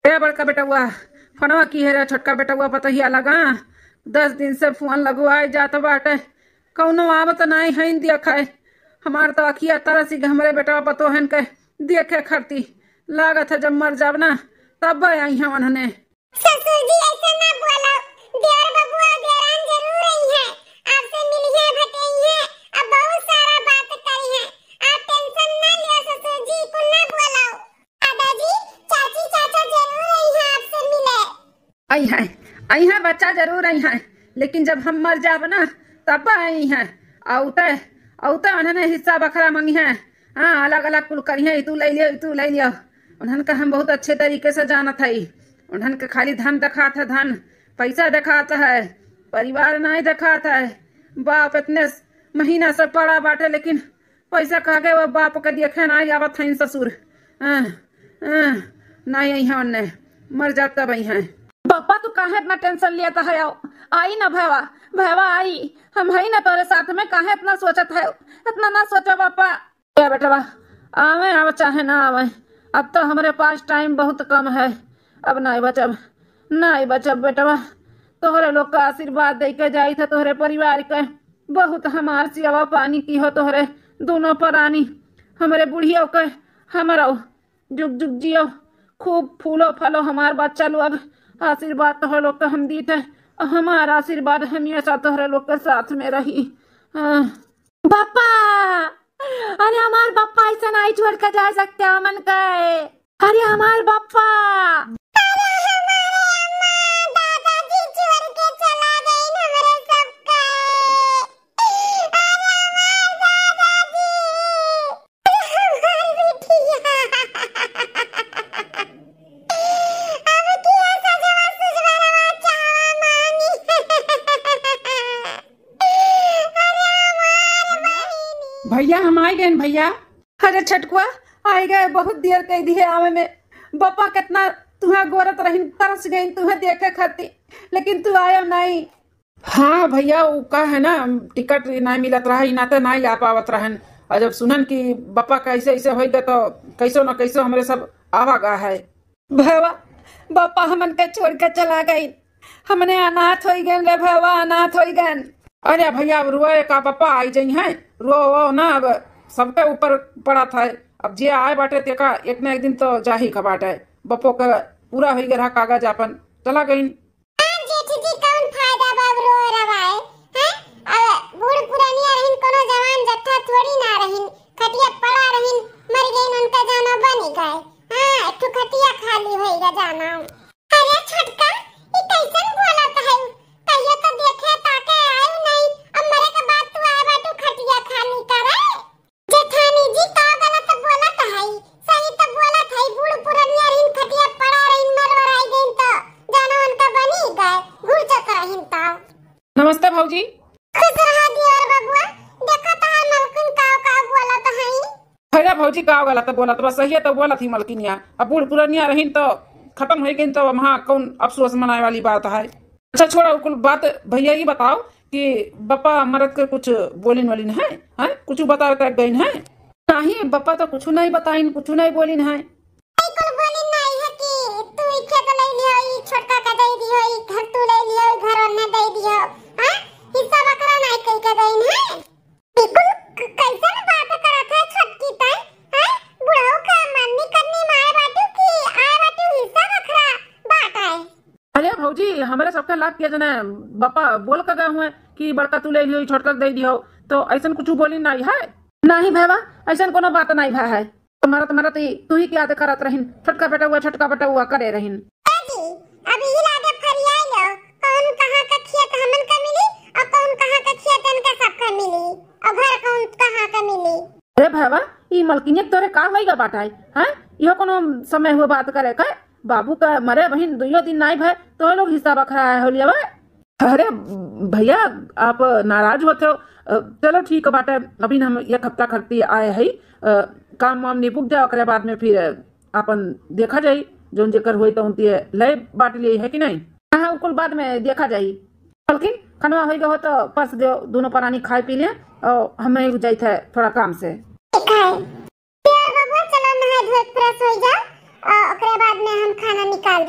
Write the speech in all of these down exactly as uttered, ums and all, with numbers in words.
ए बड़का बेटउआ, फोनवा किहे रे? छोटका बेटउआ पतहिया लगा, दस दिन से फोन लगवाए जात बाटे, कउनो आवत नाहीं है देखे। हमार तो अखिया तरसी के हमरे बेटवा पतोहन के देखे खरती। लागत है जब मर जाब ना, तब आई हैं उन्हने। ससुर जी, ऐसे ना बोलो, देवर बबुआ देवरान जरूर आई हैं, आपसे मिली हैं, भटेई हैं, अब बहुत सारा बात करी हैं। आप टेंशन ना लियो ससुर जी, कुल ना बोलो। दादाजी, चाची चाचा जरूर आई हैं आपसे मिले। आई हैं, आई हैं बच्चा, जरूर आई हैं, लेकिन जब हम मर जाब ना, तब आई हैं। औते, औते उन्हने हिस्सा बखरा मंगी हैं। हाँ, अलग अलग कुल करी हैं, ई तू ले लियो, ई तू ले लियो। उन्हन का हम बहुत अच्छे तरीके से जानत हई। उन्हन के खाली धन देखात है, धन, पैसा देखात है, परिवार नाहीं देखात है। बाप इतने महीना से पड़ा बाटे, लेकिन पैसा कह के वो बाप के देखे नाहीं आवत हइन ससुर। हाँ, हाँ, नाहीं आई हैं उन्ने, मर जाब तब आई हैं। बापा, तू काहे इतना टेंशन लेत है? आओ, आई ना भैवा, भैवा आई, हम हई ना तोरे साथ में, काहे इतना सोचत है? इतना ना सोचो बापा। ए बेटवा, आवे, आवे चाहे ना आवे, अब तो हमरे पास टाइम बहुत कम है, अब नाहीं बचब, नाहीं बचब बेटवा। तोहरे लोग का आशीर्वाद दे के जाई था तोहरे परिवार के, बहुत हमार सेवा पानी किहो तोहरे दूनो परानी, हमरे बुढ़ियो के, हमरो। जुग जुग जियो, खूब फूलो फलो हमार बच्चा लोग, आशीर्वाद तोहरे लोग के हम दीत है, और हमार आशीर्वाद हमेशा तोहरे लोग के साथ में रही। हाँ। बापा, अरे हमार बापा ऐसा नाहीं छोड़ के जा सकते हमन के। अरे हमार बापा। अरे हमारे अम्मा, दादाजी छोड़ के चला गई हमरे सबके। अरे हमार दादाजी, अरे हमार बिटिया। अब किया सजवा सुजवा रवा चाहवा मानी। भैया, हम आइ गएन भैया। अरे छटकुआ, आइ गए, बहुत देर कइ दिहे आवे में। बप्पा केतना तुहा गोरत रहिन, तरस गइन तुहे देखे खातिर, लेकिन तू आयो नाहीं। हाँ भैया, उ का है ना, टिकट नाहीं मिलत रहा, इनाते नाहीं आ पावत रहन। और जब सुनन कि बप्पा कैसे ऐसे होइ गए, तो कैसो न कैसो हमरे सब आवा गा है। भैया, बापा हमन के छोड़ के चला गइन, हमने अनाथ होइ गइन रे भैया, अनाथ होइ गइन। अरे भैया, अब रोए का, बापा आइ जइहैं, रो वो ना, अब सबके ऊपर पड़त है। अब जे आए बाटे तेका एक ना एक दिन तो जाही का बाटे। बप्पो के पूरा होइ गए रहा कागज आपन, चला गइन। हाँ जेठ जी, कौन फायदा बा अब रो रवाए, हैं? अब बूढ़ पुरानिया रहिन, कोनो जवान जट्ठा थोड़ी ना रहिन, खटिया पड़ा रहिन, मर गइन, उनका जानो बनी गए। हाँ, एक ठो खटिया खाली होइगा जानो। अरे छोटका, ई कैसन बोलत है? कहियो तो देखे ताके आयु नहीं, अब मरे के बाद तू आए बाटू खटिया खाली करे? जेठानी जी, का गलत बोलत हई? सही तो बोलत हई, बूढ़ पुरनिया रहिन, खटिया पड़ा रहिन, मर वराई गइन तो जानो उनका बनी गए, घुरचत रहिन तो। नमस्ते भौजी। खुश रहा दियोर बबुआ, देखा तहार मलकिन काव काव बोलत हई। अरे भौजी, काव गलत बोलत बा, सही तो बोलत ही मलकिनिया। अब बूढ़ पुरनिया रहिन तो खत्म होइ गइन तो वहाँ कौन अफसोस मनाए वाली बात है? अच्छा छोड़ा, उ कुल बात। भैया, ई बताओ कि बप्पा मरद के कुछ बोलिन वलिन है, हैं? कुछ बतावे तक गइन है? नाहीं, बप्पा तो कुछ नाहीं बताइन, कुछ नाहीं बोलिन है। ई कुल बोलिन नाहीं है कि तू ई खेत ले लियो, ई छोटका का दे दियो, ई घर तू ले लियो, ई घर ओन्ने दे दियो, हैं? हिस्सा बखरा नाहीं कह के गइन है। ई कुल क-, कैसन बात करत है छोटकी तै, हैं? बुढ़ऊ का मरनी करनी माए बाटू कि आए बाटू हिस्सा बखरा बाँटे? अरे भौजी, हमरे सबके लाग के जने बप्पा बोल के गए हुए कि बड़का तू ले लियो, छोटका के दे दियो, तो ऐसन कुछ बोली नाहीं है। नाहीं भैया, ऐसन कोनो बात नाहीं भा है। मरत मरत ही तू ही क्या करत रहिन, छोटका बेटउआ, छोटका बेटउआ करे रहिन। ए जी, अब ई लागे फरियाई लो, कौन कहाँ का खेत हमन का मिली और कौन कहाँ का खेत इनका सबका मिली और घर कौन कहाँ का मिली। अरे भैया, ई मलकिनिया के तोरे का होइगा बाटाई, हैं? इहो कोनो समय हुआ बात करे का? बाबू का मरे बहिन दुइयो दिन नाई भए, तो लोग हिस्सा बखरा है होलिया बा। अरे भैया, आप नाराज होत हो। अ, चलो ठीक बाटे, अभी हम एक हफ्ता खरती आए हई, अ, काम वाम निपुट जाए, ओकरे बाद में फिर आपन देखा जाई, जौन जेकर होई तो उनती ले बाँट लिए है कि नहीं? हाँ, उ कुल बाद में देखा जाई। बल्कि खनवा होई गए हो तो पस दो, दोनों परानी खाए पी ले, और हमें जाइत है थोड़ा काम से। ठीक है। यार बबुआ, चलो नहाए धोए fresh हो जाओ, और ओकरे बाद में हम खाना निकाल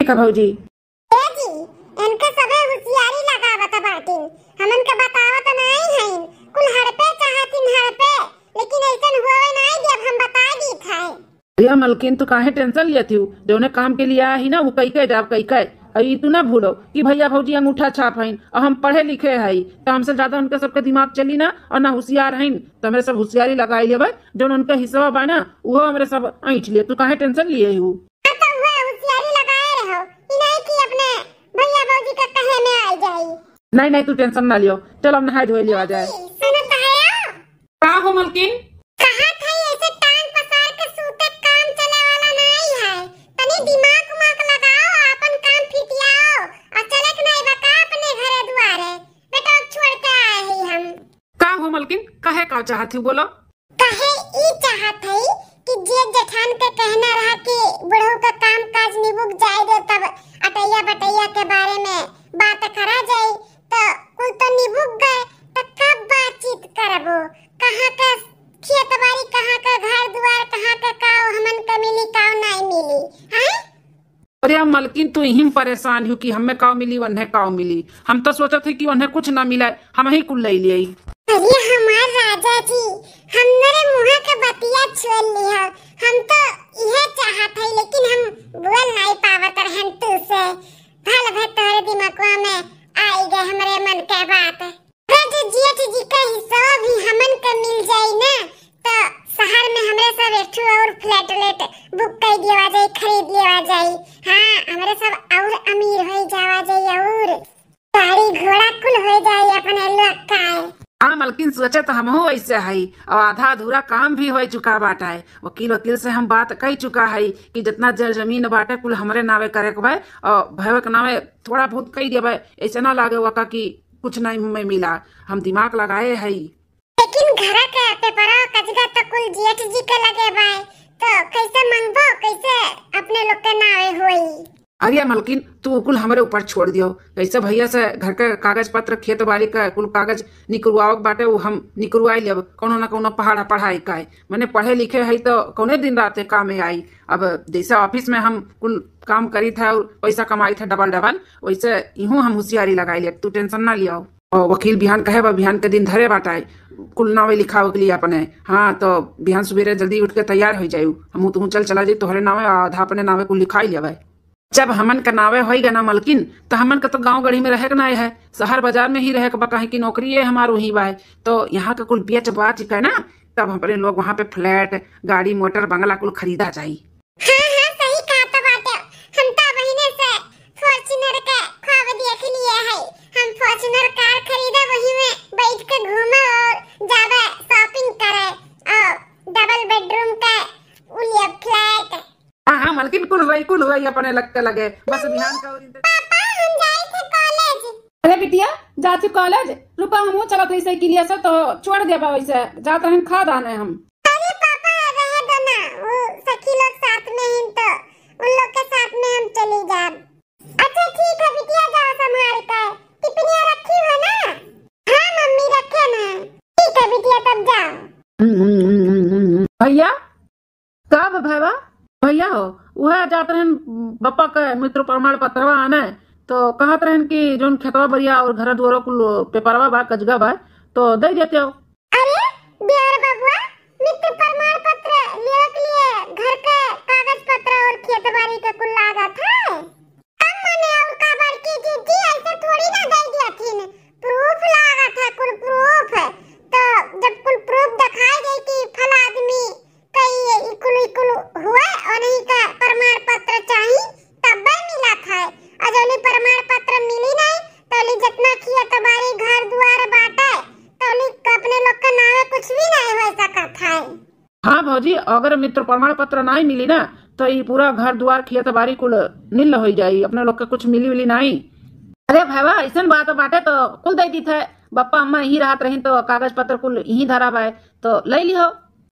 ठीक है भौजी। ए जी, इनके सबे हुसियारी लगावत बाटिन, हमन के बतावत नाई हइन, कुल हड़पे चाहतिन हड़पे, लेकिन अइसन होवे नाई देब, हम बताइ दीत है। भैया मलकिन, तू काहे tension लियत हिउ? जौने काम के लिए आया ही ना, वो कई के जाब, कई के। अउ ई तू ना भूलो कि भैया भौजी अंगूठा छाप हइन अउ हम पढ़े लिखे हई, तो हमसे ज्यादा उनके सबके दिमाग चली ना अउ ना हुसियार हइन, तो हमरे सब हुसियारी लगाइ लेबे, जौन उनके हिस्सा बा ना, उहो हमरे सब ऐंठ लिए। तू काहे tension लिए हिउ? हाँ, तो उहे हुसियारी लगाए रहो, ई नहीं कि अपने भैया भौजी के कहे में आ जाई। नहीं, नहीं, तू tension ना लियो, चल अब नहाए धोए लिया जाए। सुनो तो है, का हो मलकिन? कहा था ऐसे टांग पसार के सूते काम चले वाला नहीं है, तनी दिमाग उमाग लगाओ, अपन काम फिटियाओ, और चले के नहीं बा का अपने घरे दुआरे, बेटा छोड़ के आए ही हम। का हो मलकिन, कहे का चाहत ही बोलो? कहे ई चाहत हई कि जेठ जेठान के कहना रहा कि बुढ़ऊ का काम काज निबुक जाए दे, तब अटैया बटैया के बारे में बात करा जाई। तो कुल तो निबुक गए, तो कब बातचीत करबो? कहाँ का खेत बाड़ी, कहाँ का घर दुआर, कहाँ का काव हमन का मिली, काव नाई मिली, हैं? अरे अब मलकिन, तू इही में परेशान हो कि हमें काव मिली, वन्हे काव मिली। हम तो सोचत है कि वन्हे कुछ ना मिला, हम ही कुल ले लिए। अरे हमार राजा जी, हमरे मुँह के बतिया छोड़ लिया। हम तो इहे चाहत है, लेकिन हम बोल नहीं पावत रहन तू से। भल भे तोरे दिमागवा में आई गए हमरे मन के बात। अरे जो जेठ जी का हिस्सा भी हमन के मिल जाई ना, तो शहर में हमरे सब एक ठो और flat व्लैट book कर दिया जाई, खरीद लिया जाई। हाँ, हमरे सब और अमीर हो जावा जाई और गाड़ी घोड़ा कुल हो जाई अपने लोग का। हाँ मलकिन, सोचे तो हमहू ऐसे हई, और आधा अधूरा काम भी हो चुका बाटा है। वकील वकील से हम बात कई चुका है कि जितना जर जमीन बाटे कुल हमरे नावे करे के बा, और भैया के नावे थोड़ा बहुत कई देबे, ऐसे ना लागे वका कि कुछ नहीं हमें मिला, हम दिमाग लगाए हई। लेकिन घर के पेपरा कजगा तो कुल जेठ जी के लगे बाय, तो कैसे मंगबो, कैसे अपने लोग के नावे होई? अरे मलकिन, तू कुल हमरे ऊपर छोड़ दियो, कैसे भैया से घर के कागज पत्र, खेत बाड़ी के कुल कागज निकरवावे के बाटे, वो हम निकरवाई लेब, कौनो ना कौनो पहाड़ा पढ़ाई का है। मने पढ़े लिखे है तो कौने दिन रात के कामे आई। अब जैसे office में हम कुल काम करी था और पैसा कमाई था double double, वैसे इहूँ हम हुसियारी लगाई लेब, तू tension ना लियो। और वकील बिहान कहे बा, बिहान के दिन धरे बाटाए, कुल नावे लिखावे के लिए अपने। हाँ, तो बिहान सुबेरे जल्दी उठ के तैयार हो जायू, हमहू तुहू चल चला जाई, तोहरे नावे आधा अपने नावे कुल लिखाई लेवे। जब हमन के नावे होई गए ना मलकिन, तो हमन के तो गाँव गढ़ी में रहे के नाई है, शहर बाजार में ही रहे के बा, काहे कि नौकरी ये हमार वहीं बा है। तो यहाँ के कुल बेच बाच के ना, तब अपने लोग वहाँ पे flat, गाड़ी, मोटर, बंगला कुल खरीदा जाई। हाँ, हाँ, सही कहा तो बाटे। हम तो बहिने से Fortuner के ख्वाब देख लिए है। हम Fortuner car खरीदे, वही में बैठ के घूमे और जावे shopping करे और double bedroom के उ लिए flat। हाँ, हाँ, मलकिन, कुल हुई, कुल हुई अपने लग के लगे। बस बिहान का और इंतजार। पापा, हम जाई थे college। अरे बिटिया, जाती college? रुका, हमहू चलत हई साइकिलिया से, तो छोड़ देबा वैसे, जात रहन खाद आने हम। अरे पापा, रहे दो ना, वो सखी लोग साथ में हैं तो उन लोग के साथ में हम चली जाब। अच्छा ठीक है बिटिया, जाओ संभाल के। टिफिनिया रखी हो ना? हाँ मम्मी, रखे ना। ठीक है बिटिया, तब जाओ। भैया, का बा भैया? भैया हो, उहे जात रहन बप्पा के मृत्यु प्रमाण पत्रवा आने, तो कहत रहन कि जौन खेतवा बरिया और घर दुआरो कुल पेपरवा बा, कजगा बा, तो दे देते हो। अरे देवर बबुआ, मृत्यु प्रमाण पत्र लेवे के लिए घर के कागज पत्र और खेत बाड़ी के कुल लागत है। अब मने और का बड़की जीजी ऐसे थोड़ी ना दे दियथिन, proof लागत है, कुल proof। तो जब कुल proof दिखाई दे कि फला आदमी कई इकुल इकुल हुए, उन्हीं का प्रमाण पत्र चाही, तब्बे मिलत है। और जौली प्रमाण पत्र मिली नहीं, तौली जितना खेत बाड़ी घर दुआर बाटे, तौली अपने लोग के नावे कुछ भी नहीं हो सकत है। हाँ भौजी, अगर मृत्यु प्रमाण पत्र नहीं मिली ना, तो ई पूरा घर दुआर खेत बाड़ी कुल नील हो जाई, अपने लोग के कुछ मिली उली नहीं। अरे भैया, ऐसन बात बाटे तो कुल दे दीत है, बप्पा अम्मा यहीं रहत रही तो कागज पत्र कुल यहीं धरा बा, तो ले लिहो।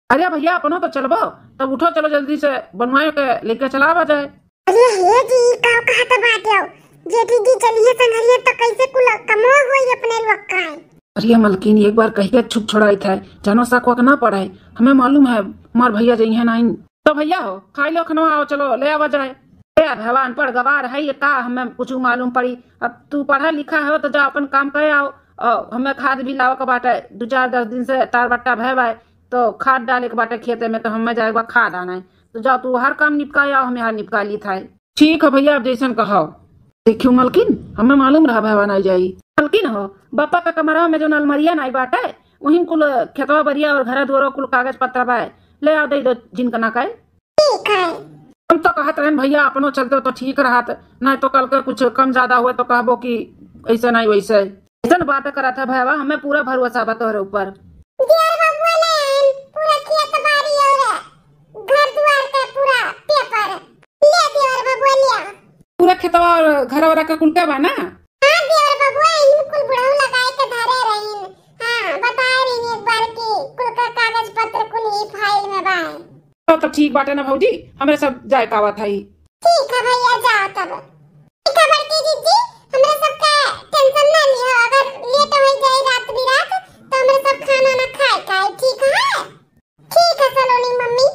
अरे भैया, अपनो तो चलबो, तब उठो, चलो जल्दी से बनवाए के लेके चलावा जाए। अरे हे जी, ई का कहत बाटे हो? जेठी जी चलिए संघरिया तो कैसे कुल कमो होई अपने लोग का है? अरे मलकिन, एक बार कह के छुप छोड़ाई था, जानो शक वक ना पड़े। हमें मालूम है हमार भैया जइहे नाइन। तो भैया हो, खाई लो खनवा, आओ चलो ले आवा जाए। ए, अब हम अनपढ़ गवार है, ये का हमें कुछ मालूम पड़ी? अब तू पढ़ा लिखा हो तो जा अपन काम करे आओ, और हमें खाद भी लावे के बाटे, दो चार दस दिन से तार बट्टा भय बाय, तो खाद डाले के बाटे खेते में, तो हमें जाए के बा खाद आना है। तो जाओ तू हर काम निपका आओ, हम यहाँ निपका ली था। ठीक है भैया, अब जैसन कहो। देखियो मलकिन, हमें मालूम रहा भयवा नहीं जाई। मलकिन हो, बापा का कमरा में जो अलमरिया नहीं बाटे, वहीं कुल खेतवा बरिया और घर दुआरो कुल कागज पत्र बाय, ले आओ दे दो जिनका ना काहे। ठीक है। हम तो कहत रहन भैया, अपनो चलते तो ठीक रहत, नहीं तो कल के कुछ कम ज्यादा हुए तो कहबो कि ऐसे नहीं वैसे। ऐसन बात करत है भैया, हमें पूरा भरोसा बा तोहरे ऊपर। दियर बबुआ ले आइन पूरा खेत बाड़ी और घर दुआर के पूरा पेपर। ले दियर बबुआ ले आ। पूरा खेतवा और घर वाला का कुल के बा ना? हाँ दियर बबुआ, इन कुल बुढ़ऊ लगाए के धरे रहीन। हाँ, बताए रहीन एक बार कि कुल का कागज पत्र कुल ही फाइल में बा। तो, तो ठीक बाटे ना भौजी, हमरे सब जाए का आवत हई। ठीक है भैया, जाओ तब। ठीक है बड़की जीजी, हमरे सबके टेंशन ना लिहो, अगर लेट हो जाए रात बिरात तो हमरे सब खाना ना खाए का है, ठीक है? ठीक है सलोनी मम्मी।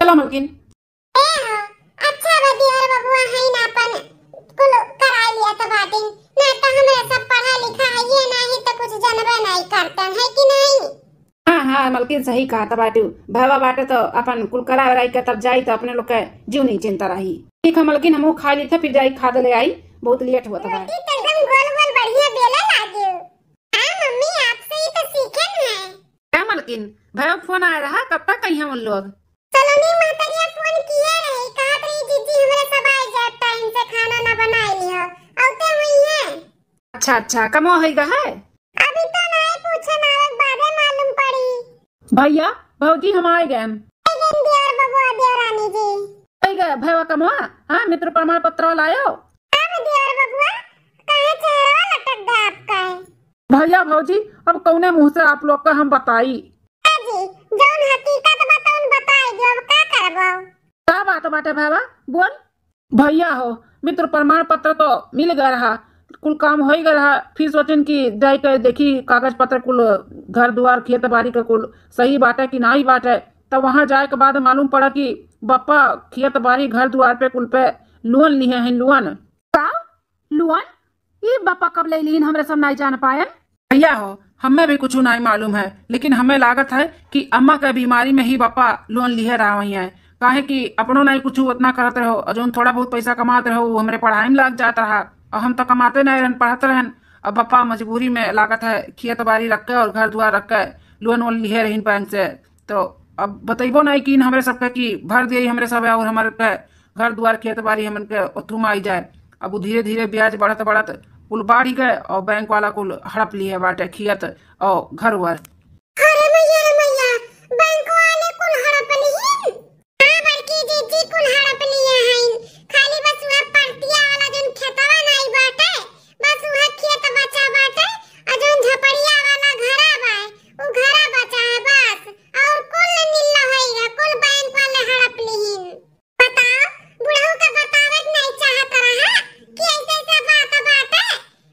चलो मलकिन। ए हो, अच्छा बा दियर बबुआ है ना, अपन कुल कराई लिया तो बाटिन, ना तो हमरे सब पढ़ा लिखा है ये नहीं तो कुछ जानबे नहीं करते हैं कि नहीं? हाँ, हाँ, मलकिन सही कहत बाटू। भवा बाटे तो अपन कुल करा वराई के तब जाई तो अपने लोग के जीव नहीं चिंता रही। ठीक है मलकिन, हमहू खा ली था, फिर जाई खाद ले आई, बहुत लेट होत बा। रोटी तो एकदम गोल गोल बढ़िया बेले लागे। हाँ मम्मी, आपसे ही तो सीखे हैं। का मलकिन, भवा फोन आए रहा, कब तक आई हैं उन लोग? सलोनी महतरिया फोन किए रही, कहत रही जीजी हमरे सब आए जाए टाइम से, खाना ना बनाए लियो, औते हुई है। अच्छा, अच्छा, कमो होइगा है? अभी तो नाय पूछे, नावे के बादे मालूम पड़ी। भैया, भौजी हम आए गए। आए गए दियर बबुआ, दियर रानी जी। आए गए भैया कमवा, हाँ, मित्र प्रमाण पत्र लायो। अब दियर बबुआ, काहे चेहरा लटक गया आपका है? भैया भौजी, अब कौने मुंह से आप लोग का हम बताई? ए जी, जौन हकीकत बा तौन बताई दियो, अब का करबो? का बात बाटे भैया, बोल। भैया हो, मित्र प्रमाण पत्र तो मिल गया रहा, कुल काम हो ही गया रहा, फिर सोचन कि जाए के देखी कागज पत्र कुल, घर दुआर खेत बाड़ी के कुल सही बाटे कि नहीं बाटे। तब वहाँ जाए के बाद मालूम पड़ा कि बप्पा खेत बाड़ी घर दुआर पे कुल पे लोन लिए हैं, लोन। का लोन? ई बप्पा कब ले लीन, हमरे सब नहीं जान पाए। भैया हो, हमें भी कुछ नहीं मालूम है, लेकिन हमें लागत है कि अम्मा के बीमारी में ही बप्पा लोन लिए रहा हुई है, काहे कि अपनो नहीं कुछ उतना करत रहो, और जौन थोड़ा बहुत पैसा कमात रहो, वो हमरे पढ़ाई में लग जात रहा, और हम तो कमाते नहीं रहन, पढ़त रहन। अब बप्पा मजबूरी में लागत है खेत बाड़ी रख के और घर दुआर रख के लोन वोन लिए रहीन बैंक से। तो अब बतैबो नहीं कि हमरे सबके कि भर दिए हमरे सब और हमरे के घर दुआर खेत बाड़ी हमन के ओथू में आई जाए। अब उ धीरे धीरे ब्याज बढ़त बढ़त कुल बाढ़ गए और बैंक वाला कुल हड़प लिए बाटे खेत और घर वर। अरे मैया रे मैया, बैंक वाले कुल हड़प लिहिन? हाँ बड़की जीजी, कुल हड़प लिए हईन। खाली बस वह परतिया वाला जौन खेतवा नाई बाटे, बस वह खेत बचा बाटे, और जौन झपड़िया वाला घरा बा, उ घरा बचा है बस, और कुल निल्ला होइगा, कुल बैंक वाले हड़प लिहिन। बताओ, बुढ़ऊ के बतावे के नहीं चाहत रहा कि ऐसे ऐसे बात बाटे,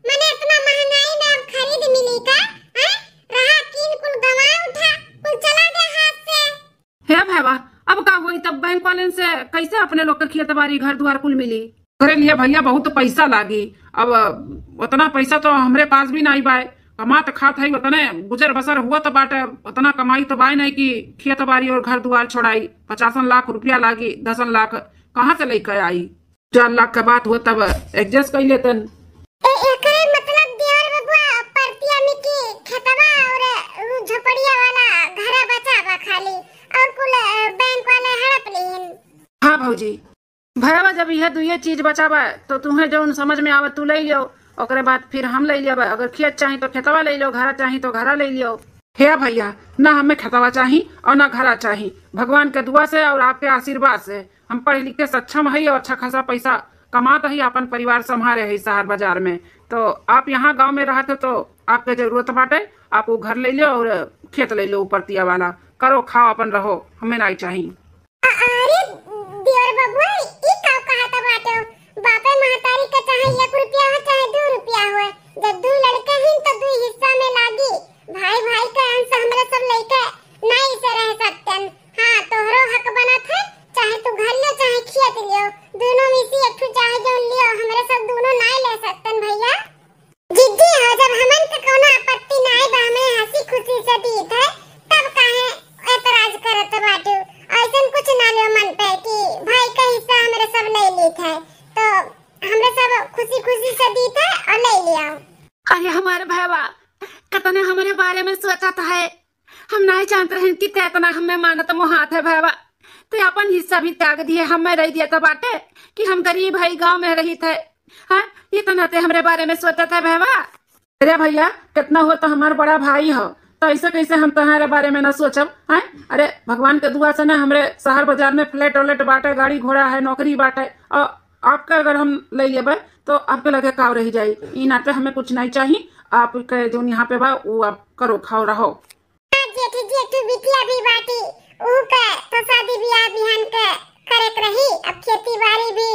मने इतना महंगाई में अब खरीद मिली का? हैं? रहा कीन कुल गवा उठा, कुल चला गया हाथ से। हे भैया, अब का होई तब बैंक वालन से कैसे अपने लोग के खेत बाड़ी घर दुआर कुल मिली? ओकरे लिए भैया बहुत पैसा लागी। अब उतना पैसा तो हमरे पास भी नहीं बाय, कमात खात है, उतने गुजर बसर हुआ तो बाटे, उतना कमाई तो बाय नहीं कि खेत बाड़ी और घर दुआर छोड़ाई। पचासन लाख रुपया लागी, दसन लाख कहाँ से लेके आई? चार लाख के बात हुआ तब एडजस्ट कर लेतन। ए, एकरे मतलब देवर बबुआ परतिया में की खेतवा और उ झोपड़िया वाला घरा बचा बा खाली, और कुल, अ, बैंक वाले हड़प लीन। हाँ भौजी, भैया जब यह दुइये चीज बचा बा तो तुम्हें जौन समझ में आवे तू ले लियो, ओकरे बाद फिर हम ले लियो, अगर खेत चाही तो खेतवा ले लियो, घरा चाही तो घरा ले लियो। हे भैया, ना हमें खेतवा चाही और ना घरा चाही। भगवान के दुआ से और आपके आशीर्वाद से हम पढ़ लिख के सक्षम है और अच्छा खासा पैसा कमात है, अपन परिवार संभारे है शहर बाजार में। तो आप यहाँ गांव में रहत हो तो आपके जरूरत बाटे, आप वो घर ले लो और खेत ले लो ऊपर तिया वाला, करो खाओ अपन रहो, हमें नहीं चाही। अ-, अरे देवर बबुआ, ई का कहत बाटे? बापे महतारी के चाहे एक रुपया हो चाहे दू रुपया हो, जब दू लड़के हैं तो दू हिस्सा में लागी। भाई भाई के अंश हमरे सब लइके नाई से रह सकतन। हाँ, तोहरो हक बनत है, चाहे तू घर ले चाहे खेत लियो, दोनों में से है, तो हमरे सब खुशी खुशी से दीत है और ले लिया। अरे हमारे भैया, कतने हमरे बारे में सोचत है, हम नहीं जानत रहन कि ते इतना हमें मानत मोहात है भैया। ते अपन हिस्सा भी त्याग दिए, हमें रह दिया तो बाटे कि हम गरीब है, गाँव में रहित है। हाँ, इतना ते हमरे बारे में सोचत है भैया। अरे भैया, कितना हो तो हमार बड़ा भाई हो, तो ऐसे कैसे हम तुम्हारे बारे में ना सोचब, हैं? अरे भगवान के दुआ से ना हमरे शहर बाजार में flat व्लैट बाटे, गाड़ी घोड़ा है, नौकरी बाटे, और आपका अगर हम ले लेबे तो आपके लगे काव रह जाई। ई नाते हमें कुछ नहीं चाहिए, आपके जौन यहाँ पे बा वो आप करो, खाओ, रहो। हाँ जेठ, जेठ बिटिया भी बाटी, ऊ के तो शादी बियाह बिहान के करे के रही। अब खेती बाड़ी भी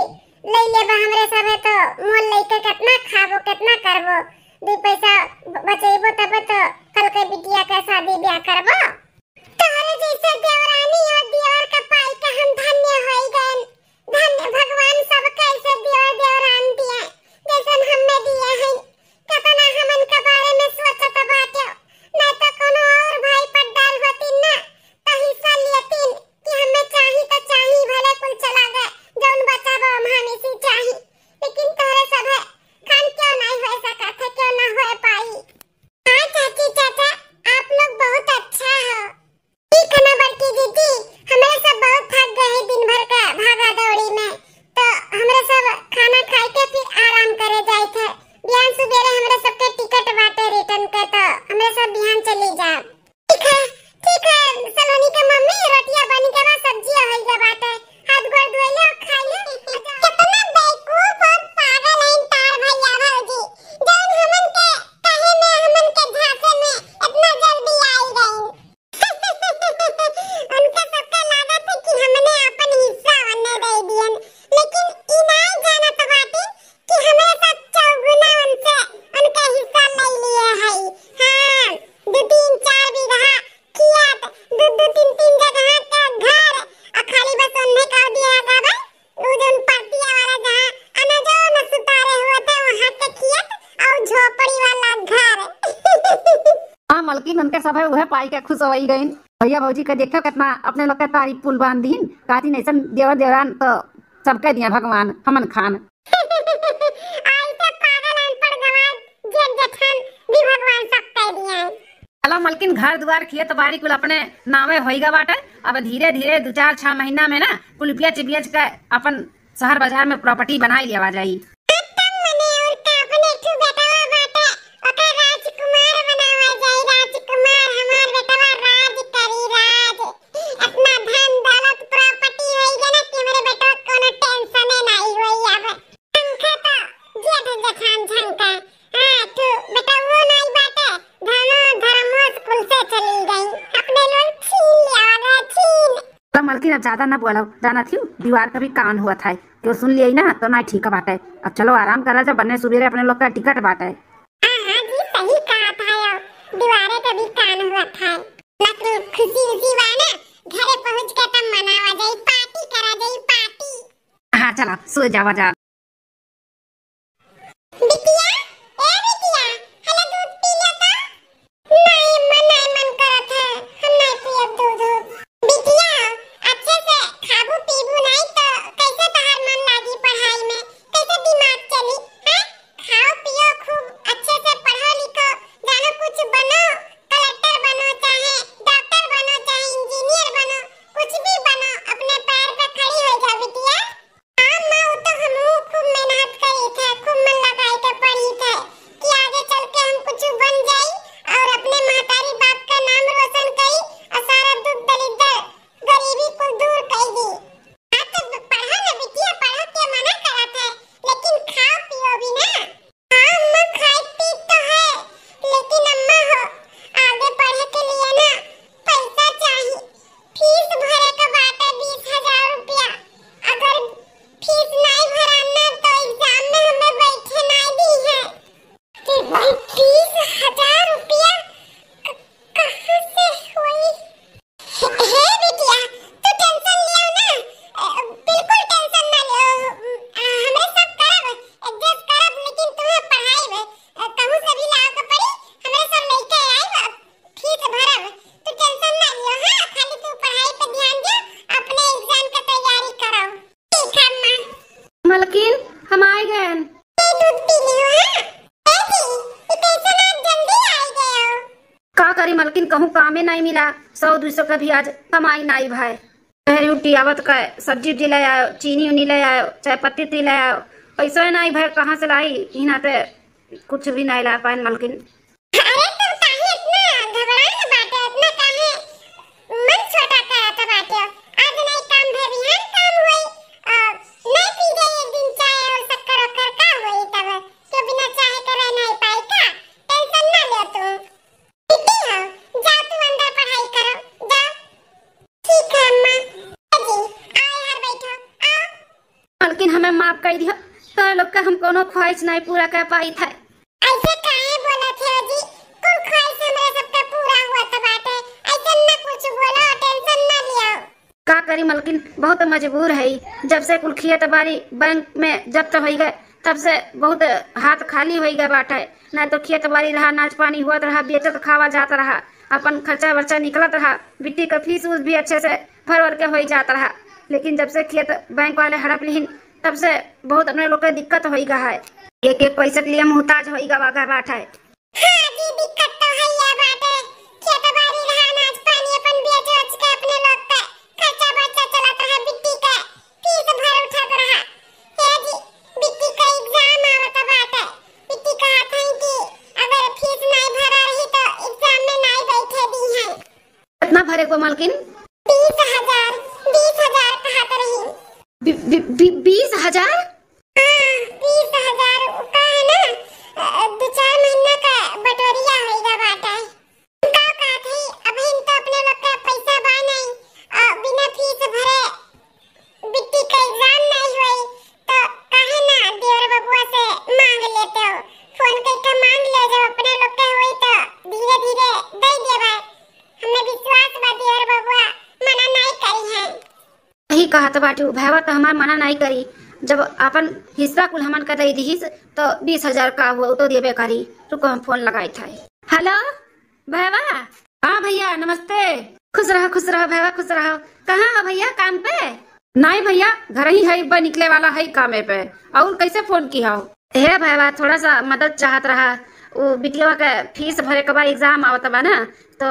ले लेबा हमरे सभे, तो मोल लेके कितना खाबो, कितना करबो, दू पैसा ब-, बचेबो तबे तो कल के बिटिया के शादी बियाह करबो। तोहरे जैसे देवरानी और देवर के पाई के हम धन्य होई गए। धन्य भगवान सबके ऐसे देवर देवरान दिए, जैसन हमें दिए हैं। कितना हमन के बारे में सोचत बाटे, नहीं तो कोनो और भाई पड्डाल होती ना, तो हिस्सा लेतीन कि हमें चाही तो चाही, भले कुल चला गए, जौन बचा बा हम हमें से चाही, लेकिन तोहरे सभे खान क्यों नहीं हो सकत है, क्यों ना हो पाई। हाँ चाची चाचा, आप लोग बहुत अच्छा हो। ठीक है ना बड़की दीदी, हमरे सब बहुत थक गए हैं दिन भर का भागा दौड़ी में, तो हमरे सब खाना खाए के फिर आराम करे जाए थे। बिहान सुबेरे हमरे सबके टिकट बाटे रिटर्न के, तो हमरे सब बिहान चली जाए। ठीक है, ठीक है सलोनी के मम्मी, रोटियां बन के बा, सब्जी हो गया बाटे, हाथ गोड़ धोइले और खाइले। कितना बेवकूफ और पागल हैं तार भैया भौजी, जौन हमन के कहे में, हमन के झांसे में इतना जल्दी आई गई। उनका सबका लागत है कि हमने अपन हिस्सा उन्हें दे दियन, लेकिन ई नाय जानत बाटी कि हमरे साथ चौगुना उनसे, उनका हिस्सा ले लिए है। हाँ, दो तीन चार बीघा खेत, दो दो तीन तीन जगह का घर, आ खाली बस उन्हें कह दिया गवा, वो जौन परतिया वाला जहाँ अनाजो न सुतारे हुए थे, वहाँ के खेत और झोपड़ी वाला घर। हाँ मलकिन, उनके सब है, उहे पाई के खुश होई गईन। भैया भौजी के देखो कितना अपने लोग के तारीफ पुल बांध दीन, कहतीन ऐसन देवर देवरान तो सबके दिया भगवान, हमन खान। ऐसे पागल अनपढ़ गवार जेठ जेठान भी भगवान सबके दिए। चलो मलकिन, घर दुआर खेत बाड़ी कुल अपने नावे होइगा बाटे। अब धीरे धीरे दो चार छह महीना में ना कुल बेच बेच के अपन शहर बाजार में property बनाई लेवा जाई। तब मने और का, अपने एक ठो बेटवा बाटे, ओकर राजकुमार बनावा जाई, राजकुमार, हमार बेटवा राज करी, राज। इतना धन दौलत property होई गए ना कि हमरे बेटवा कोनो tension नहीं होई। अब पंखा तो जेठ जेठान झंका, हाँ, तू बेटवा नहीं बाटे, धनो धर्मोस कुल से चली गई, अपने लोग छीन ले आवा, छीन। तो मलकिन, अब ज्यादा ना बोलो, जाना थी दीवार का भी कान हुआ था, क्यों सुन लिया ना, तो ना ठीक बाटे। अब चलो आराम करा जा, बन्ने सुबेरे अपने लोग का टिकट बाटे। हाँ, हाँ जी, सही कहा था यो, दीवारे का भी कान हुआ था। लेकिन खुशी उसी बा ना, घरे पहुँच के तब मनावा जाई, party करा जाई, party। हाँ, चला, सो जावा जा। बिटिया, ए बिटिया, हले दूध पी ले तो। नहीं अम्मा, नहीं मन करत है, हम नहीं पियब दूध उध। बिटिया, अच्छे से खाबू पीबू नहीं तो कैसे तोहार मन लागी पढ़ाई में, कैसे दिमाग चली, हैं? खाओ पियो खूब अच्छे से पढ़ो लिखो, जानो कुछ बनो, collector बनो चाहे doctor बनो चाहे engineer बनो, कुछ भी बनो, अपने पैर पे खड़ी हो जाओ बिटिया। हाँ माँ, वो तो हमहू खूब मेहनत करी थे, खूब मन लगाई के पढ़ी। मलकिन, हम आइ गएन। ए, दूध पी लियो, हाँ? ए जी, ई कैसन आज जल्दी आइ गयो? का करी मलकिन, कहूँ कामे नाहीं मिला, सौ दुइ सौ के भी आज कमाई नाहीं भए। कहे उठी आवत का सब्जी उब्जी ले आयो, चीनी उनी ले आयो, चाय पत्ती उत्ती ले आयो, पैसा ही नाहीं भए, कहाँ से लाई? इहाँ ते कुछ भी नाहीं ला पाएन मलकिन। अरे, तू काहे इतना घबरात बाटे, इतना काहे मन छोटा करत बाटे? आज नाहीं काम भे बिहान काम होई, और नाहीं पी जाई एक दिन चाय और शक्कर ओक्कर का होई तब? क्यों बिना चाय के रह नाहीं पाई का? टेंशन ना ले तू। दीदी हो, जाओ तू अंदर पढ़ाई करो, जाओ। ठीक है अम्मा। ए जी, आओ यहाँ बैठो, आओ। मलकिन हमें माफ कर दियो, तोहरे लोग का हम कोनो ख्वाहिश नाहीं पूरा कर पाइत है। ऐसे काहे बोलत हो जी? कुल ख्वाहिश हमरे सबके पूरा होत बाटे। ऐसे ना कुछ बोलो, टेंशन ना लियो। का करी मलकिन, बहुत मजबूर है। जब से कुल खेत बारी बैंक में जब्त होई गए, तब से बहुत हाथ खाली होई गए बाटे। ना तो खेत बारी रहा, अनाज पानी होत रहा, बेचत खावा जात रहा, अपन खर्चा वर्चा निकलत रहा, बिट्टी का फीस उस भी अच्छे से भर वर के होई जात रहा। लेकिन जब से खेत बैंक वाले हड़प लिहिन, तब से बहुत अपने लोग के दिक्कत होई गा है। एक एक पैसा के लिए मोहताज होई गवा गा बाटे। हाँ जी, दिक्कत तो है या बाटे। खेत बारी रहा, अनाज पानी अपन बेच उच के अपने लोग के खर्चा बर्चा चलत रहा, बिट्टी के फीस भर उठत रहा। हे जी, बिट्टी का एग्जाम आवत बाटे। बिट्टी कहत है कि अगर फीस नाहीं भरा रही तो एग्जाम में नाहीं बैठे दिहैं। कितना भरे को मलकिन? बीस हजार, बीस हजार कहत रही। बी-, बी-, बी-, बीस हजार? हाँ, बीस हजार का है ना, अ, दो चार महीना का बटोरिया होइगा बाटे। का कहत है, अबहिन तो अपने लोग का पैसा बा नाहीं, अ, बिना फीस भरे बिट्टी का एग्जाम नाहीं होई, तो काहे ना देवर बबुआ से मांग लेते हो? फोन करके मांग ले, जब अपने लोग के होई तो धीरे धीरे दे देबे। हमें विश्वास बा देवर बबुआ मना नाहीं करिहैं। सही कहत बाटू, भैवा तो हमार मना नाहीं करी, जब अपन हिस्सा कुल हमन का दे दिहिस तो बीस हजार का हुआ, उ तो देबे करी। रुको हम फोन लगाइत है। हेलो भैवा। हाँ भैया नमस्ते। खुश रहो, खुश रहो भैवा, खुश रहो। कहाँ हो भैया, काम पे? नाहीं भैया, घर ही है, बस निकले वाला है कामे पे। और कैसे फोन की हो? हे भैवा, थोड़ा सा मदद चाहत रहा। उ बिटिया के फीस भरे के बा, एग्जाम आवत बा ना, तो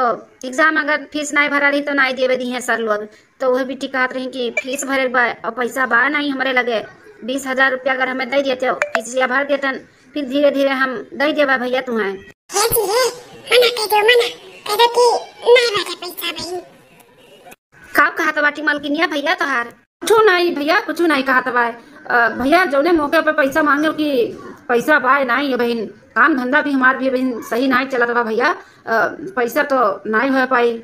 एग्जाम अगर फीस नाहीं भरा रही तो नाहीं देवे दिहैं सर लोग। तो वह बिट्टी कहत रही कि फीस भरे के बा और पैसा बा नाहीं हमरे लगे। बीस हजार रुपया अगर हमें दे देते, फीसिया भर देतन, फिर धीरे धीरे हम दे देबा भैया तुम्हें। हे जी, हे, मना कह दो, मना कह दो कि नाहीं बाटे पैसा भाई। का कहत बाटी मलकिनिया भैया तोहार? कुछू नाहीं भैया, कुछू नाहीं कहत बा। अ, भैया जौने मौके पे पैसा मांगे कि पैसा बा नाहीं है बहिन, काम धंधा भी हमार भी बहिन सही नाहीं चलत बा भैया। अ, पैसा तो नाहीं हो पाई।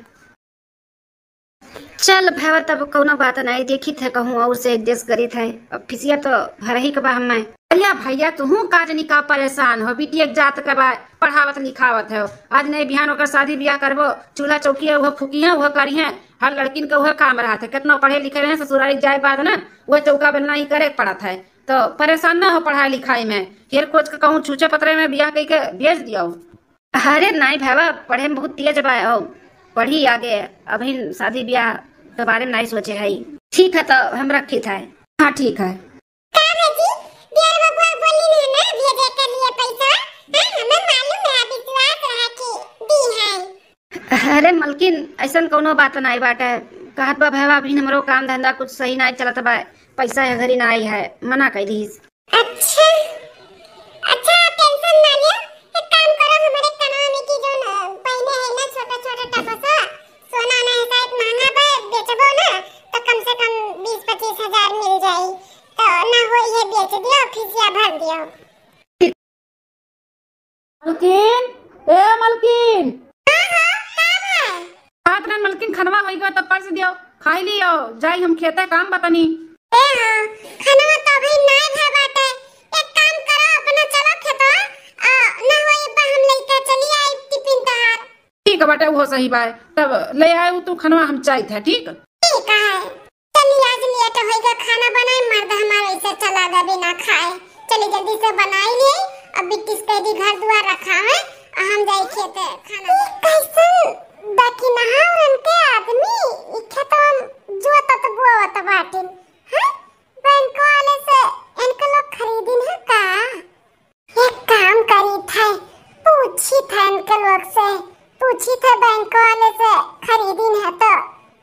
चल भैया, तब कौनो बात नाहीं, देखित है कहूँ और से एडजस्ट करित है। अब फीसिया तो भरही के बा हमें। अरे भैया, तुहूँ का जनी का परेशान हो, बिटिया के जात के बा, पढ़ावत लिखावत है। आज नाहीं बिहान ओकर शादी बियाह करबो, चूल्हा चौकी है, वह फूकी है, वह करी है। हर लड़किन के वह काम रहत है, कितना पढ़े लिखे रहे ससुरारी जाए बाद ना, वह चौका बेलना ही करे के पड़त है। तो परेशान ना हो पढ़ाई लिखाई में, हेर खोज के कहूँ छूछे पतरे में बियाह कई के बेच दियो। अरे नाहीं भैया, पढ़े में बहुत तेज बा, हो पढ़ी आगे, अभी शादी ब्याह के बारे में नाहीं सोचे है। ठीक है, तो हम रखित है। हाँ, ठीक है। का भौजी, देवर बबुआ बोली नहीं ना भेजे के लिए पैसा? हाँ, हमें मालूम है, विश्वास रहा कि दी है। अरे मलकिन, ऐसन कौनो बात नाहीं बाटे। कहत बा भैया, अभी हमरो काम धंधा कुछ सही नाहीं चलत बा, पैसा है घरी नाहीं है, मना कई दीस। अच्छा, अच्छा, टेंशन ना लियो। एक काम करो, हमरे कनवा में की जो न पहने है ना छोटा छोटा टपसा, सोना ना है शायद महंगा बा, बेचबो ना तो कम से कम बीस पच्चीस हजार मिल जाई। तो ना हो ये बेच दियो, फीसिया भर दियो। मलकिन, ए मलकिन। हाँ, हाँ, का है? बात ना मलकिन, खनवा होई गवा तब परस दियो, खाई लियो, जाई हम खेते काम बतनी। ए हाँ, खनवा तो अभी नाय भा बाटे। एक काम करो, अपना चलो खेतवा, आ, ना होई बा हम लइका चली आई टिफिन तहार। ठीक बाटे, वो सही बाय। तब ले आए तू खनवा, हम जाइत है, ठीक? ठीक है। चली, आज लेट होई गवा, खाना बनाए, मर्द हमारे ऐसे चला गए बिना खाए। चली जल्दी से बनाई लिए, अब बिट्टी से कह दी घर दुआर रखावे, आ हम जाई खेते खाना। ई कैसन दखिनहा उनके आदमी, ई खेतवा में जोतत बोवत बाटिन, हैं? बैंक वाले से इन लोग से पूछी थे, बैंक वाले से खरीदिन है तो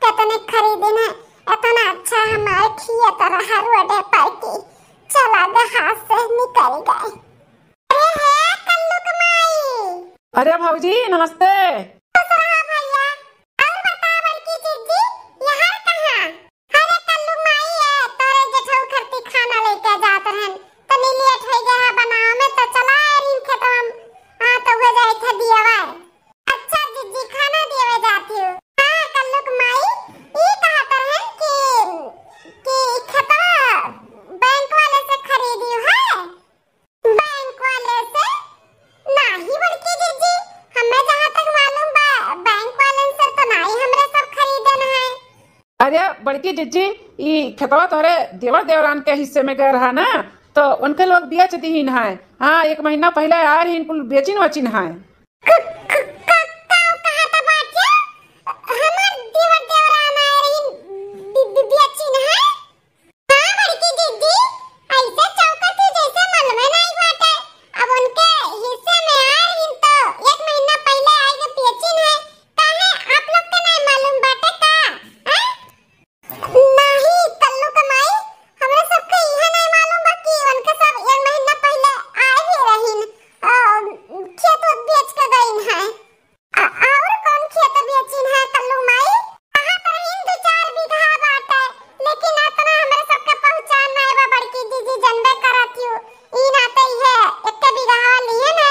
कितने खरीदिन है, इतना अच्छा हमारे खेत रहा रोडे पर की चला गए, हाथ से निकल गए। अरे हे कल्लू के माई। अरे भौजी नमस्ते। खुश रहा भैया। और बता बड़की जीजी, यहाँ कहाँ? अरे कल्लू माई है, तोरे जेठऊ खरती खाना लेके जात रहन, तनी लेट हो गया है बनावे में, तो चला आए रही खेतवा में। हाँ, तो हुए जाए थे दियावा। अच्छा जीजी, खाना दियावे जाती हूँ। हाँ कल्लू के माई, ई कहत रहन कि कि खेतवा बैंक वाले से खरीदी है। बैंक वाले से? नाही बड़की जीजी, हमें जहाँ तक मालूम बा, बैंक वाले से तो नाही हमरे सब खरीदन है। अरे बड़की जीजी, ई खेतवा तोहरे देवर देवरान के हिस्से में गए रहा ना, तो उनके लोग बेच दीन है। हाँ, एक महीना पहले आ रही, कुल बेचिन वचिन है। क-, क-, क-, का कहत बाटे? हमार देवर देवरान आए रही, बि-, बि-, बेचिन है। हाँ बड़की दीदी, ऐसे चौकत ही जैसे मालूमे नाई बाटे। अब उनके हिस्से में आ रही तो एक महीना पहले आई के बेचिन है। काहे, आप लोग के नाई मालूम बाटे का? हैं? नाही कल्लू के माई, हमरे सबके इहे नाई मालूम बा कि उनके सब एक महीना पहले आए भी रहीन, अ, खेत उत बेच के गईन है। आ, और कौन खेत बेचिन है कल्लू माई? कहा तो रहीन दो चार बीघा बाटे, लेकिन अतना हमरे सबके पहुँचान नाई बा बड़की जीजी, जनबे करत यू। ई नाते इहे एक्के बीघा लिहे ने,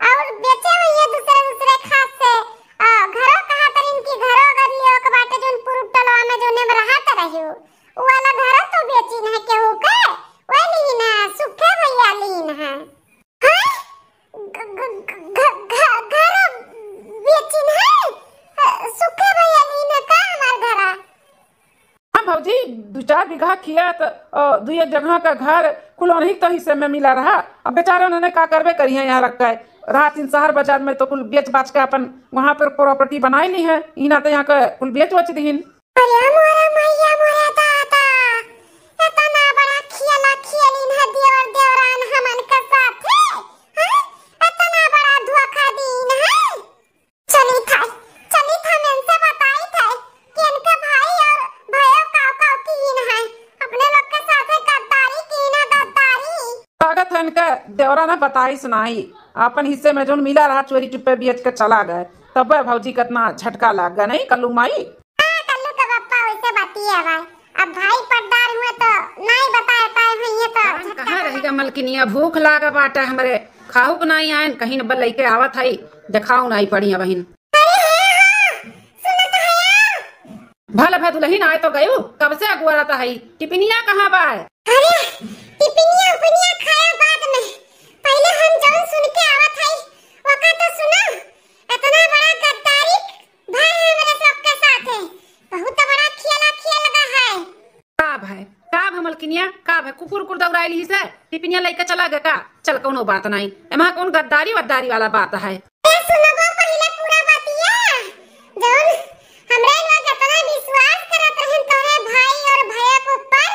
और बेचे हुए दूसरे दूसरे खास से। आ, घरो कहा तरीन कि घरो अगर लियो के बाटे जोन पूर्व टोलवा में जोने में रहत रहियो, उ वाला घरो तो बेचिन है केहू के, वह लीन है, सुखे भैया लीन है। हैं? घ-, घ-, घ-, घ-, घ-, घर बेचिन है? अ, सुखे भैया लीन है का हमार घरा? हाँ भौजी, दू चार बीघा खेत, अ, दू एक जगह का घर, कुल उन्हीं तो हिस्से में मिला रहा। अब बेचारे उन्होंने का करबे करी है यहाँ रख के। रहा तीन शहर बाजार में तो कुल बेच बाच के अपन वहाँ पर प्रॉपर्टी बनाई ली है। इना तो यहाँ का कुल बेच बच दीन। अरे मोरा मैया, मोरा दादा, इतना बड़ा खेला खेलिन है देवर देवरान हमन के साथे, हैं? इतना बड़ा धोखा दीन है। चली था, चली था, मैं इनसे बताई था कि इनके भाई और भयो काव काव कीन है, अपने लोग के साथे गद्दारी कीन है, गद्दारी। लागत है इनके देवरा ने बताई सुनाई, अपन हिस्से में जोन मिला रहा चोरी चुप्पे बेच के चला गए, तब भौजी कितना झटका लाग गया नहीं कल्लू माई। हाँ, कल्लू के पप्पा वैसे बतिया बा। अब भाई पटदार हुए तो नाई बताए पाए हुए तो कहाँ झटका रहेगा मलकिनिया, भूख लागा बाटे हमरे, खाहू के नाई आयन, कहीं न बल लइके आवत हई, देखाऊ नाई पड़िया बहिन। अरे हे हो, सुनत हया? भल भा दुलहिन आए तो गयू, कब से अगुआरत हई, टिपिनिया कहाँ बा? अरे, टिपिनिया उपिनिया खाया बाद में, पहले हम जौन सुन के आवत हई, ओका तो सुना। इतना बड़ा गद्दारी भाई हमरे सबके साथे बहुत बड़ा खेला खेल गा है। का भाई, का भाई मलकिनिया, का भाई कुकुर कुकुर दौड़ाइल ही से टिपिनिया लेके चला गए का? चल कौनो बात नहीं, एमा कौन गद्दारी वद्दारी वाला बात है। ए सुनबो पहले पूरा बतिया, जौन हमरे लोग इतना विश्वास करत रहन तोरे भाई और भैया के ऊपर,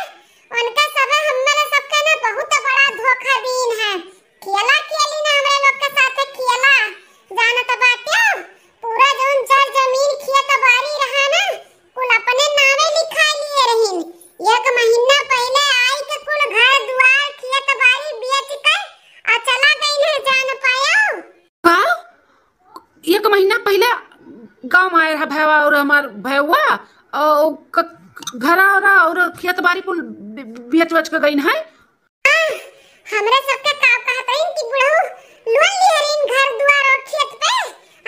उनका सबे हमरे सबके ना बहुत बड़ा धोखा दीन है। खेला खेली ना हमरे लोग के साथे खेला, जानत बाट्यो, पूरा जौन जर जमीन खेत बाड़ी रहा ना, कुल अपने नावे लिखा लिए रहीन। एक महीना पहले आई के कुल घर दुआर खेत बाड़ी बेच के आ चला गई है, जान पायो। का? एक महीना पहले गाँव में आए रहा भैया और हमार भैया, और क-, घरा और, और खेत बाड़ी कुल बे-, बेच बेच के गई है। हाँ, हमरे सबके का कहत रहीन कि बुढ़ऊ लोन लिए रहीन घर दुआर और खेत पे,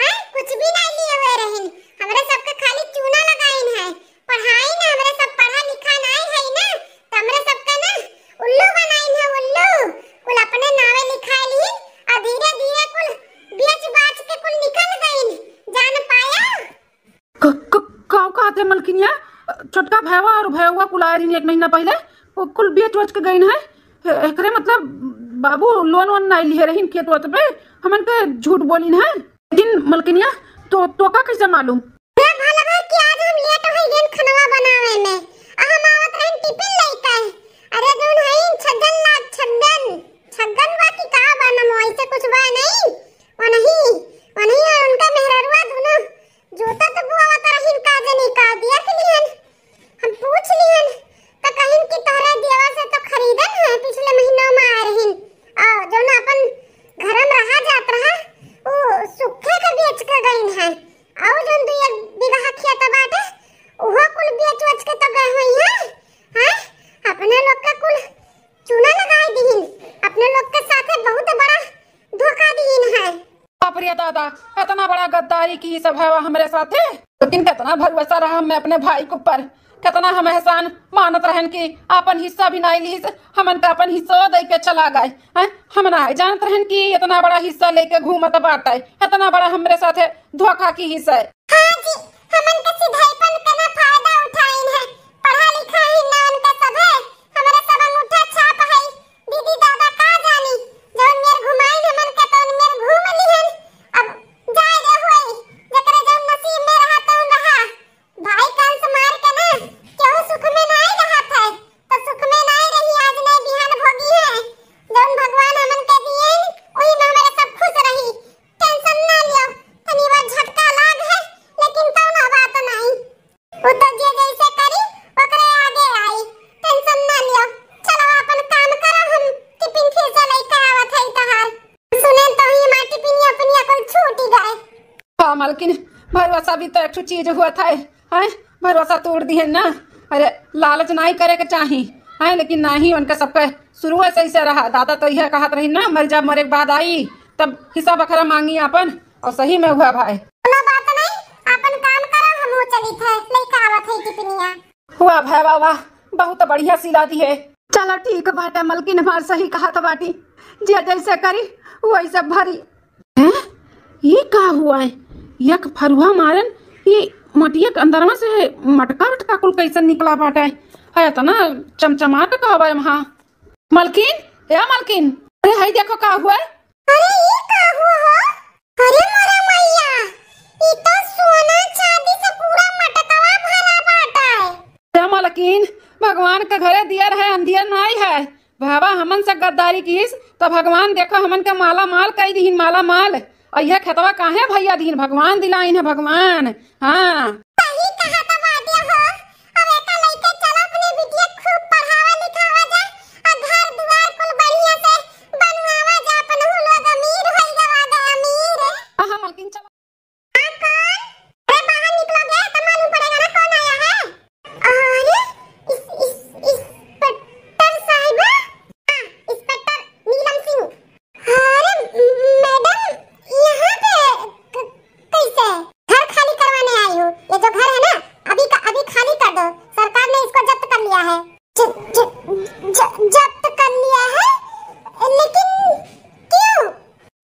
हैं? कुछ भी नहीं लिए हुए रहीन। हमरे सबके खाली चूना लगाइन है, पढ़ाई ना, हमरे सब पढ़ा लिखा नहीं है ना, तो हमरे सबके ना उल्लू बनाइन है, उल्लू। कुल अपने नावे लिखाई लीन और धीरे धीरे कुल बेच बाच के कुल निकल गईन, जान पाया। क-, क-, का कहत है मलकिनिया? छोटका भैया और भैया कुल आए रहीन एक महीना पहले, वो कुल बेच बेच के गईन है। ए-, एकरे मतलब बाबू लोन वोन नहीं लिए रहीन खेत वत पे, हमन के झूठ बोलिन है। लेकिन मलकिनिया, तो, तो का कैसे मालूम? ए भलवा कि आज हम लेट हो गए खनवा बनावे में, आ हम आवत रहन टिफिन लेके। अरे जौन है छगन लाग, छगन, छगन बा कि का बा, नमो ऐसे कुछ बा नहीं। वो नहीं, वो नहीं, और उनका दादा, इतना बड़ा गद्दारी की सब है हमरे साथे। लेकिन कितना भरोसा रहा हमें अपने भाई के ऊपर, कितना हम एहसान मानत रहन कि आपन हिस्सा भी नाई लीस, हमन का आपन हिस्सा दे के चला गए। हैं? हम ना जानत रहन कि इतना बड़ा हिस्सा लेके घूमत बाटे, इतना बड़ा हमरे साथे धोखा की हिस्सा है। हाँ जी, हमन के सिधाईपन के ना फायदा उठाइन है, पढ़ा लिखा ही ना उनका सब है, हमरे सब अंगूठा छाप है। दीदी दादा का जानी, जौन मेर घुमाइन हमन के तौन मेर घूम लिहन। अब जाए दे होई, जेकरे जौन नसीब में रहा तौन रहा। भाई कंस मार के ना केहू सुख में नाई रहत है, तो सुख में नाई रही, आज नहीं बिहान भोगी है। जौन भगवान हमन के दिए, वही में हमारे सब खुश रही। टेंशन ना लियो, तनी बार झटका लाग है, लेकिन कौनो बात नहीं। वो तो जे जैसे करी, ओकरे आगे आई, टेंशन ना लियो। चलो अपन काम करो, हम टिफिन फिर से लेके आवत है तहार। सुने तो ही माँ टिफिन अपनी अकल छूटी गए। हाँ मलकिन, भरोसा भी तो एक ठो चीज हुआ था, हैं? भरोसा तोड़ दिहे ना। अरे, लालच नाई करे के चाही, हैं? लेकिन नाही, उनका सबका शुरू से ऐसे रहा। दादा तो यह कहत रही ना, मर जा, मरे के बाद आई, तब हिस्सा बखरा मांगी आपन। और सही में हुआ भाई। कोनो बात नहीं, आपन काम करो, हम चली थे, लेके आवत है टिफिनिया। वाह भाई वाह, वाह, बहुत बढ़िया सिला दिहे। चलो ठीक बाटे मलकिन, हमार सही कहत बाटी, जे जैसे करी वैसे भरी। हैं? ये का हुआ है? एक फरुहा मारन, ये मटिया के अंदरवा से मटका मटका कुल कैसन निकला बाटे? है इतना चमचमात का हवा है वहाँ। मलकिन, ए मलकिन, अरे हई देखो का हुआ है। अरे ई का हुआ हो? अरे मोरा मैया, ई तो सोना चांदी से पूरा मटकवा भरा बाटा है। ए मलकिन, भगवान के घरे दियर है, अंधियर नाई है। बाबा हमन से गद्दारी कीस, तो भगवान देखो हमन के माला माल कई दीहिन, माला माल। और यह खेतवा काहे भैया दीहिन, भगवान दिलाइन है, भगवान। हाँ। सही कहा तो बाटे हो। अब एका लइके चलो अपने बिटिया खूब पढ़ावा लिखावा जा, आ घर दुआर कुल बढ़िया से बनवावा जा, अपन हु लोग अमीर होई जावा जा, अमीर। हाँ, हाँ, मलकिन चलो। हाँ, कौन? अरे बाहर निकलोगे तो मालूम पड़ेगा ना कौन आया है। अरे, इस, इस, इंस्पेक्टर साहिबा? हाँ, इंस्पेक्टर नीलम सिंह। अरे मैडम, यहाँ पे क-, कैसे? घर खाली करवाने आई हूँ। ये जो घर है ना, अभी का अभी खाली कर दो। सरकार ने इसको जब्त कर लिया है। ज-, ज-, ज-, जब्त कर लिया है? लेकिन क्यों?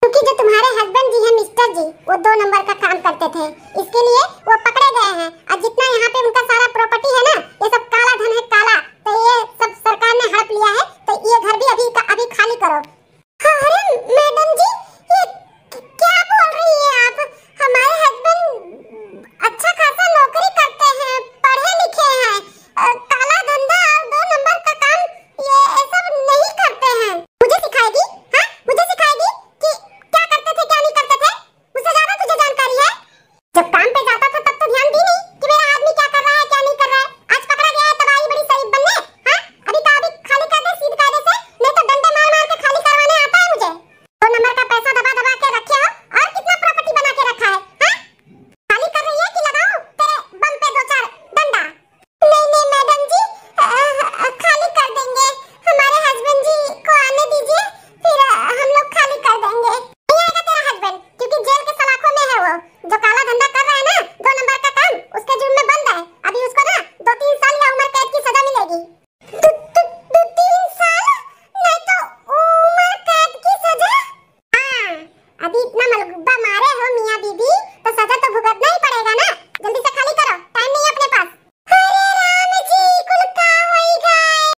क्योंकि जो तुम्हारे हस्बैंड जी हैं मिस्टर जी, वो दो नंबर का काम करते थे, इसके लिए वो पकड़े गए हैं। और जितना यहाँ पे उनका सारा प्रॉपर्टी है ना, ये सब काला धन है, काला। तो ये सब सरकार ने हड़प लिया है, तो ये घर भी अभी का अभी खाली करो।